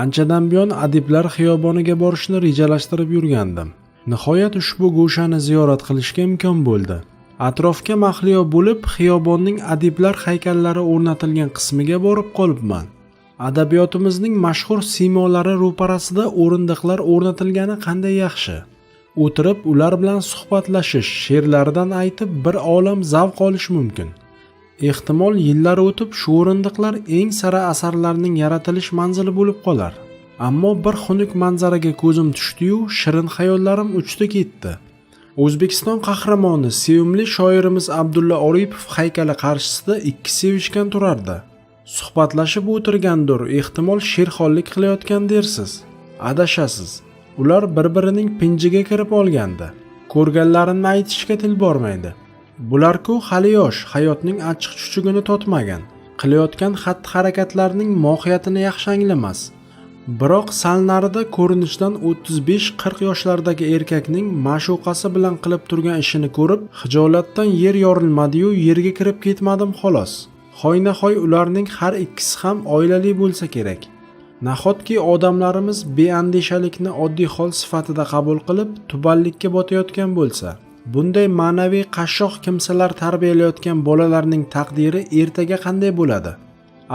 Anchadan buyon adiblar xiyoboniga borishni rejalashtirib yurgandim. Nihoyat ushbu go'shani ziyorat qilishga imkon bo'ldi. Atrofga mahliyo bo'lib, xiyobonning adiblar haykallari o'rnatilgan qismiga borib qolibman. Adabiyotimizning mashhur siymolari ro'parasida o'rindiqlar o'rnatilgani qanday yaxshi. O'tirib ular bilan suhbatlashish, she'rlaridan aytib bir olam zavq olish mumkin. Ehtimol yillar o'tib shu o'rindiqlar eng sara asarlarning yaratilish manzili bo'lib qolar. Ammo bir xunuk manzaraga ko'zim tushdi-yu, shirin xayollarim uchdi ketdi. O'zbekiston qahramoni, sevimli shoirimiz Abdulla Oripov haykali qarshisida ikki sevishgan turardi. Suhbatlashib o'tirgandir, ehtimol she'rxonlik qilayotgan dersiz. Adashasiz. Ular bir-birining pinjiga kirib olgandi. Ko'rganlarimni aytishga til bormaydi. Bular-ku hali yosh, hayotning achchiq chuchugini totmagan, qilayotgan xatti-harakatlarning mohiyatini yaxshi anglamas. Biroq sal narida ko'rinishdan 35-40 yoshlardagi erkakning ma'shuqasi bilan qilib turgan ishini ko'rib, xijolatdan yer yorilmadi-yu, yerga kirib ketmadim xolos. Hoynahoy ularning har ikkisi ham oilali bo'lsa kerak. Nahotki odamlarimiz beandishalikni oddiy hol sifatida qabul qilib, tubanlikka botayotgan bo'lsa? Bunday ma'naviy qashshoq kimsalar tarbiyalayotgan bolalarning taqdiri ertaga qanday bo'ladi?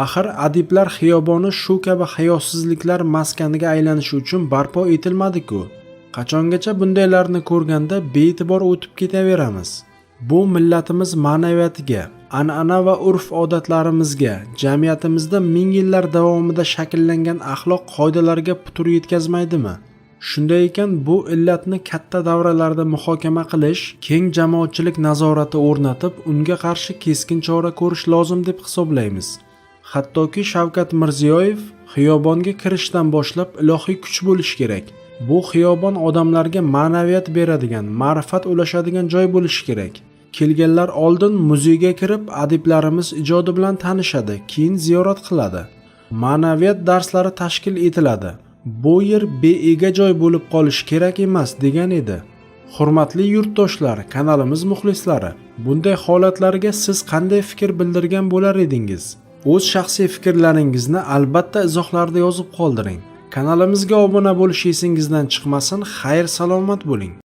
Axir adiblar xiyoboni shu kabi hayosizliklar maskaniga aylanishi uchun barpo etilmadi-ku. Qachongacha bundaylarni ko'rganda bee'tibor o'tib ketaveramiz? Bu millatimiz ma'naviyatiga, an'ana va urf-odatlarimizga, jamiyatimizda ming yillar davomida shakllangan axloq qoidalariga putur yetkazmaydimi? Shunday ekan, bu illatni katta davralarda muhokama qilish, keng jamoatchilik nazorati o'rnatib, unga qarshi keskin chora ko'rish lozim deb hisoblaymiz. Hattoki Shavkat Mirziyoyev xiyobonga kirishdan boshlab ilohiy kuch bo'lishi kerak. Bu xiyobon odamlarga ma'naviyat beradigan, ma'rifat ulashadigan joy bo'lishi kerak. Kelganlar oldin muzeyga kirib, adiblarimiz ijodi bilan tanishadi, keyin ziyorat qiladi. Ma'naviyat darslari tashkil etiladi. Bu yer beega joy bo'lib qolishi kerak emas degan edi. Hurmatli yurtdoshlar, kanalimiz muxlislari, bunday holatlarga siz qanday fikr bildirgan bo'lar edingiz? O'z shaxsiy fikrlaringizni albatta izohlarda yozib qoldiring. Kanalimizga obuna bo'lish esingizdan chiqmasin. Xayr salomat bo'ling.